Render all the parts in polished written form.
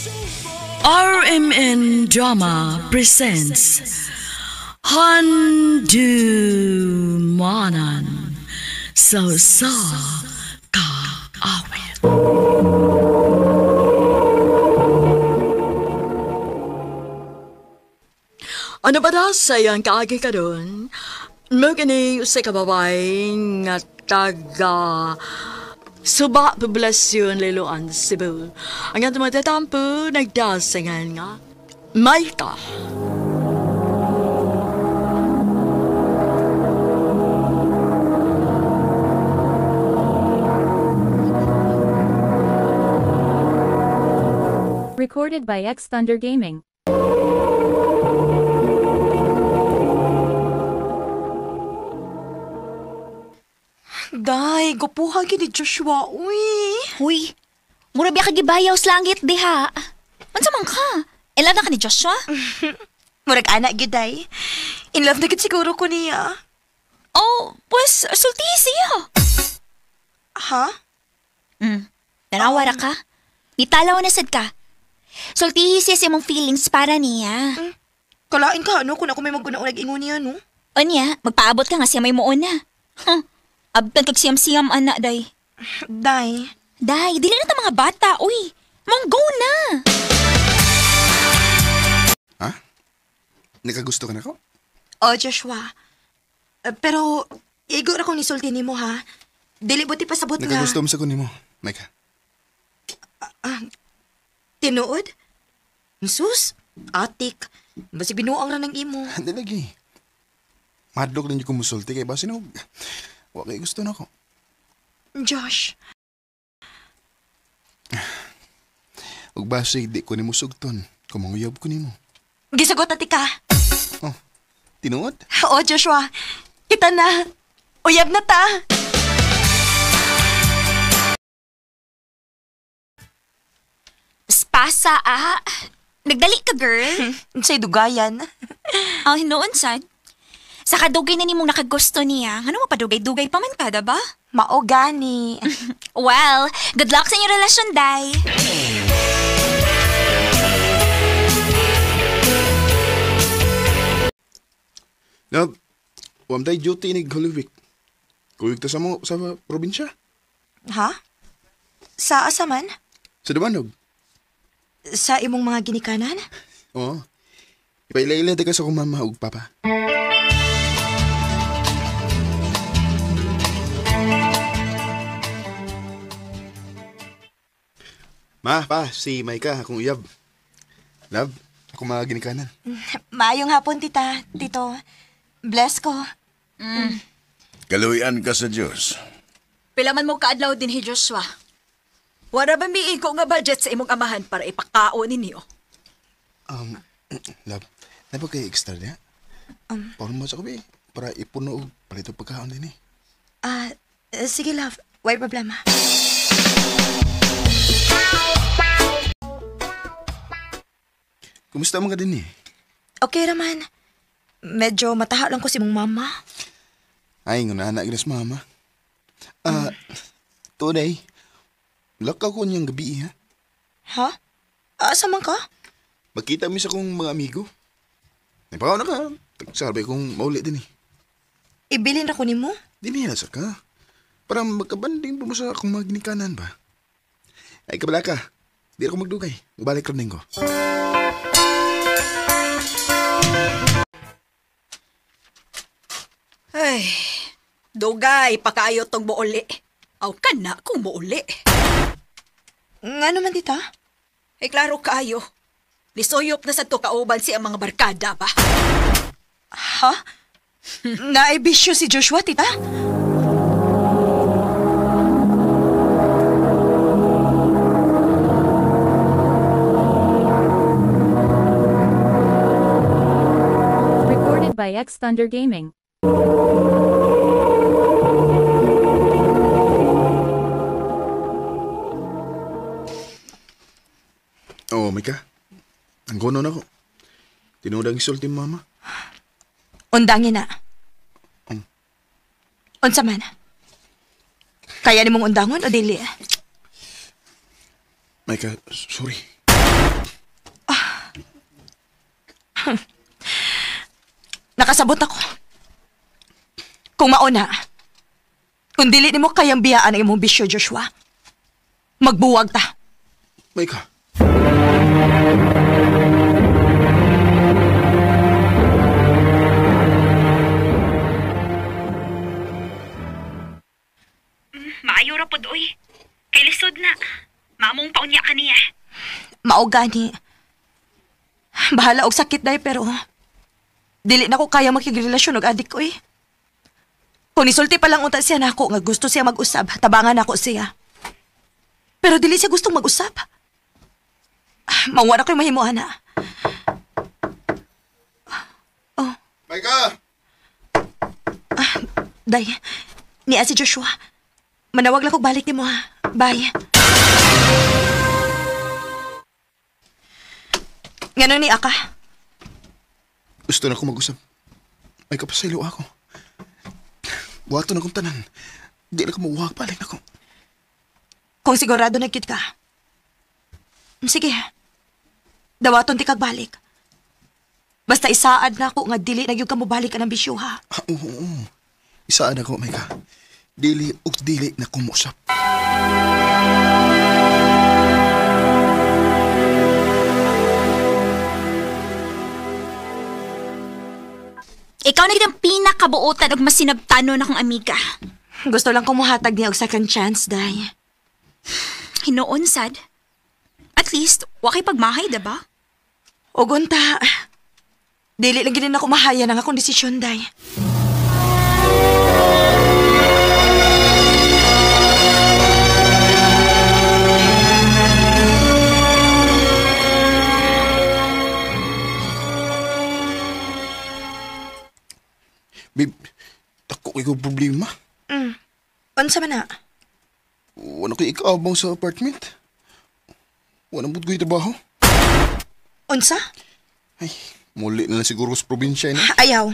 RMN Drama presents Handumanan sa Usa Ka Awit. Ano ba na sa iyang kaagi ka doon? Mugini sa kababay nga taga Suba, Poblasyon, Liloan, Cebu. Ang atong magtatampo, nagdasingan nga Maika. Recorded by X Thunder Gaming. Day, gupuha gid ni Joshua, uy. Huy, mura biya ka gibayaw sa langit diha. Unsa man ka? In love na ka ni Joshua? Murag ana gyud day. In love na gid siguro ko niya. Oh, pues sultihi siya. Ha? Tanawa ra ka. Nitalaw na sad ka. Sultihi siya sa imong feelings para niya. Kalain ka ano kung ako may maguna-unag ingon niya no? Unya, magpaabot ka nga siya may muuna. Huh. Abtan kag siyam-siyam ana day. Day. Day, dili na ta mga bata, uy. Monggo na. Ha? Nakagusto ka na ko? Oh, Joshua. Pero igo ra kong nisulti nimo ha. Dili buti pasabot nga. Nakagusto mo sa kunin mo, Maika. Tinuod? Sus, atik. Basig binuang ra ng imo. Hindi lagi. Madlok lang yung kumusulti kay basin og wa kay gusto na ko. Josh. Ug basig di ko nimo sugton. Kumanguyab ko nimo. Gisugot na tika. Oh, tinuod? Oo, Joshua. Kita na. Uyab na ta. Spasa, ah. Nagdali ka, girl. Unsay dugayan. Ang hinuon sad. Sa kadugay na nimong nakagusto niya, ano mo padugay-dugay pa man ka, ba? Mao gani. Well, good luck sa inyong relasyon, Day. No, wam day duty ni Holy Week. Kuyog ta sa mo sa probinsya. Ha? Sa asa man? Sa Dumanog. Sa imong mga ginikanan? Oo. Ipaila-ila ka sa akong mama ug papa. Ma, pa, si Maika, akong uyab. Love, ako mga ginikanan. Maayong hapon, tita. Tito. Bless ko. Kaluyan ka sa Diyos. Pila man mo kaadlaw din hi Joshua. Wala ba miigo nga budget sa imong amahan para ipakaon ninyo? Love, na ba kayo extra niya? Paano mo sa kabi? Para ipuno og palito pagkaon din eh. Sige, love. Way problema. Kumusta man ka din eh? Okay raman. Medyo mataha lang ko si mong mama. Ay, nguna na ginas mama. Today, lakaw ko niyang gabi ha. Ha? Asa man ka? Magkita mi sa kong mga amigo. Ay, na ka. Sabi kong mauli din eh. Ibilin ra ko nimo? Di niya sa ka. Para magkabanding pa mo sa akong mga ginikanan ba? Ay, kabala ka. Di ako magdugay. Balik rin ko. Ay, dugay pakaayo tong muuli. Aw kana kung muuli. Nga naman, tita? Ay klaro kaayo. Nisuyop na sa to kauban si ang mga barkada ba? Ha? Naibisyo si Joshua, tita? Recorded by X Thunder Gaming. Oo, Mika. Ang gono na ko. Tinuod ang isulti mama. Undangin na. Unsa man? Kaya nimong undangon o dili? Mika, sorry. Nakasabot ako. Kung mauna, kung dili nimo kayang biyaan ang imong bisyo, Joshua, magbuwag ta. Maika. Maayo ra pod oy. Kay lisod na. Mamong paunya kaniya. Mao gani. Bahala og sakit day pero dili na ko kaya makigrelasyon og adik ko eh. Kung nisulti pa lang unta siya nako nga gusto siya mag-usab, tabangan nako siya. Pero dili siya gustong mag-usab. Mawala ko'y mahimo, ana. Oh. Maika! Day, niya si Joshua. Manawag lang kog balik nimo ha. Bye. Ngano ni Aka? Gusto na ko mag-usab. May kapasaylo ako. Buhaton akong tanan. Di na ko mauwag balik na ko. Kung sigurado na gyud ka. Sige. Dawaton ti kag balik. Basta isaad na ako nga dili na gyud ka mobalik anang bisyo ha. Ah, oo, oo. Isaad ako, Maika. Dili ug dili na ko mousap. Ikaw na gid ang pinakabuotan og masinabtanon akong amiga. Gusto lang kumuhatag niya og second chance, day. Hinoon sad. At least, wa kay pagmahay, diba? Og unta, dili lang gid na ako mahaya ng akong desisyon, day. Babe, dako kay ko problema. Unsa man na? Wala ko'y ikaabang sa apartment. Wala pud ko'y trabaho. Unsa? Ay, muli na lang siguro sa probinsya, eh, no? Ayaw.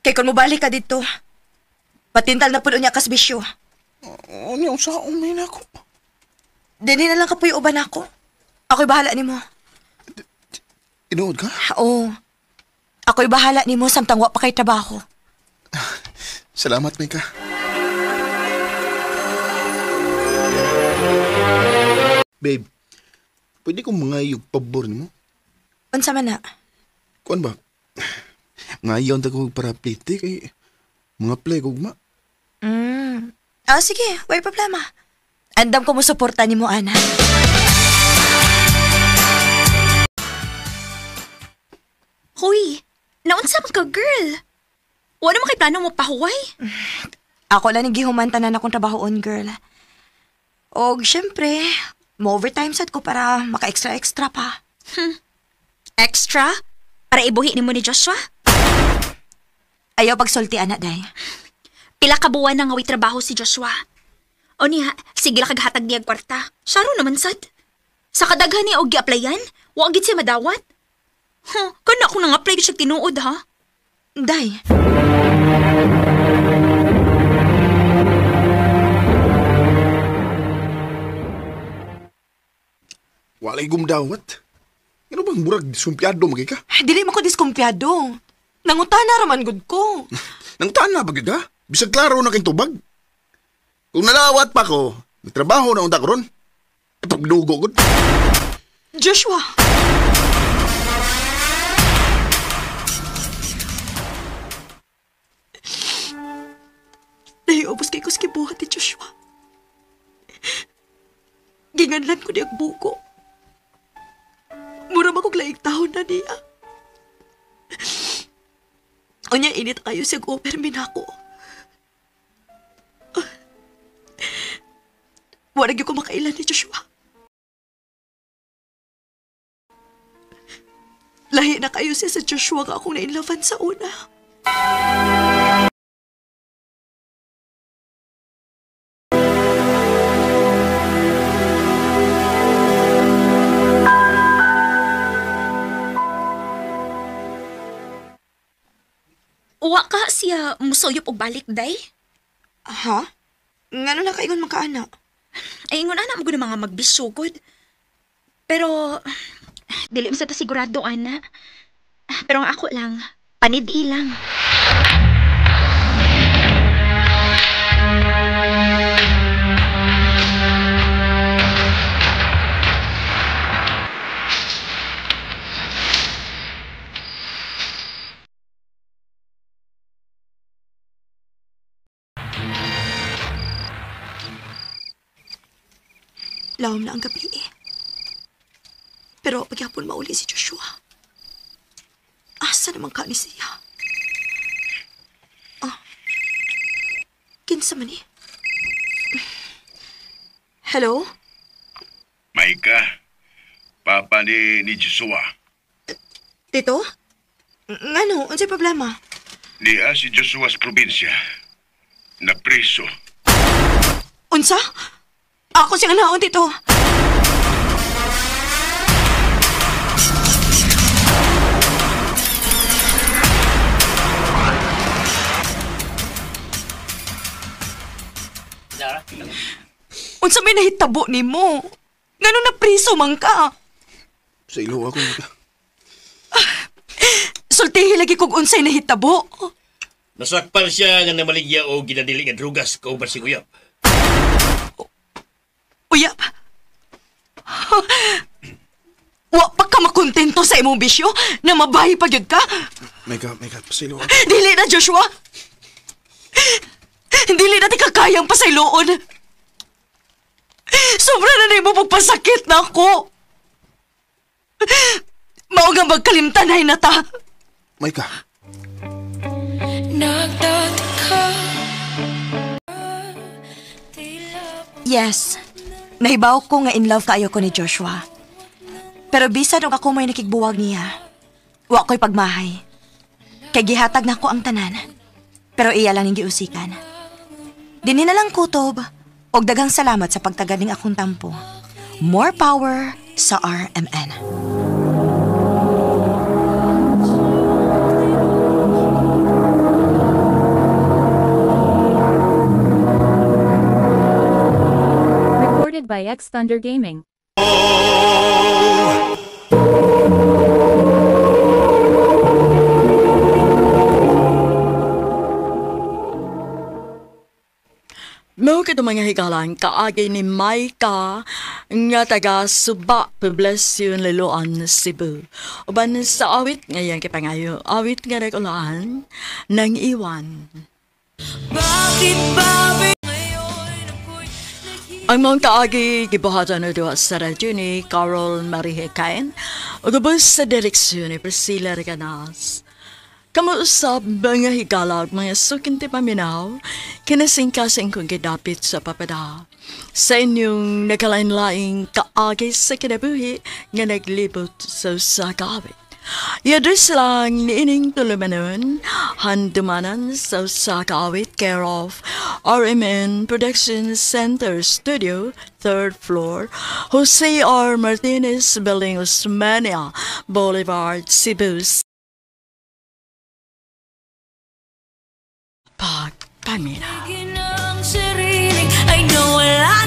Kay kung mobalik ka dito, patintal na pud unya kas bisyo. Ano yung sa umay na ako? Dili na lang kapuy uban ako. Ako'y bahala nimo. Tinuod ka? Oo. Ako'y bahala nimo samtang wa pa kay trabaho. Salamat, Mika. Babe, pwede kong mga yung pabor nimo? Unsa man na? Kuan ba? Ngayon ta ko para plite kay mga play kog ma. Ah, sige, way problema. Andam ko mo suporta nimo, ana. Hoy, naunsa man ka, girl? Wala man kay plano mo pahuway? Ako lang gihuman tanan akong trabahoon, girl. Og syempre, mo-overtime sad ko para maka-extra-extra pa. Extra? Para ibuhi nimo ni Joshua? Ayaw pagsulti, ana, day. Pila ka buwan na nga way trabaho si Joshua. O niya, sige lang kaghatag niya kwarta. Saro naman sad. Sa kadaghan niya og gi-applyan, wa gid siya madawat. Huh, kana akong nang-apply siya tinuod ha. Day. Walay gumdawat. Ano bang murag diskumpiyado magay ka? Dili mo ko diskumpiyado. Nangutana raman gud ko. Nangutana ba gyud ha? Bisag klaro na kay tubag. Kung nalawat pa ko, nagtrabaho na unta ko ron. E pagdugo gud. Joshua! Nahiubos kay ko sa kibuhat ni Joshua. Ginganlan ko niyang buko. Mura man kog laing taon na niya. Unya, init kayo siyang overmin ako. Wala gyud ko makailan ni Joshua. Lahi na kayo siya sa Joshua nga akong nainlavan sa una. Uwa ka siya musuyop og balik, day? Ha? Ngano na kaingon magkaana? Ay, ingon ana mo gud mga magbisugod. Pero, dili mo sa ta sigurado, ana. Pero ang ako lang, panidi lang. Lawom na ang gabi eh. Pero pagyapon mauli si Joshua. Asa naman ka ni siya? Ah. Kinsa man eh? Hello? Maika, papa ni Joshua. Tito? Ngano? Unsay problema? Niya si Joshua sa probinsya. Napriso. Unsa? Ako siyang naon, Tito. Unsa may nahitabo nimo? Ngano na priso man ka? Sa ilo ako, Maika. Sultihi lagi kog unsay nahitabo. Nasakpan siya nga namaligya o ginadili nga drugas kauban si Uyap. Uyap. Wa pa ka makontento sa imong bisyo na mabahi pa gyud ka? Maika, pasaylo ako. Dili na, Joshua. Dili na ti kakayang pasayloon. Sobra na nimo pagpasakit na ako. Mao nga magkalimtanay na ta. Maika. Yes. Nahibaw ko nga in love kaayo ko ni Joshua. Pero bisan og ako may nakigbuwag niya, wa ko'y pagmahay. Kay gihatag na ko ang tanan. Pero iya lang ning giusikan. Dinhi na lang kutob, og daghang salamat sa pagtagad ning akong tampo. More power sa RMN. Recorded by X Thunder Gaming. Mao kadto mga higalan kaagi ni Maika nga taga Suba, Poblacion, Liloan, Cebu. Uban sa awit ngayon kay pangayo, awit nga nag-ulaan ng iwan. Bakit ba Ang mga kaagi gibuhatan na duha sa radyo ni Carol Marie Kain ug ubos sa direksyon ni Priscilla Reganas. Kamuusap mga higalag mga sukinti paminaw, kinasingkasing kong gidapit sa papada. Sa inyong nagkalain-laing kaagi sa kinabuhi nga naglibot sa usa ka awit. I-address lang niining tulumanon, handumanan sa usa ka awit, care of RMN Production Center Studio, 3rd floor, Jose R. Martinez Building, Osmeña Boulevard, Cebu. Pagpaminaw. I know wala na.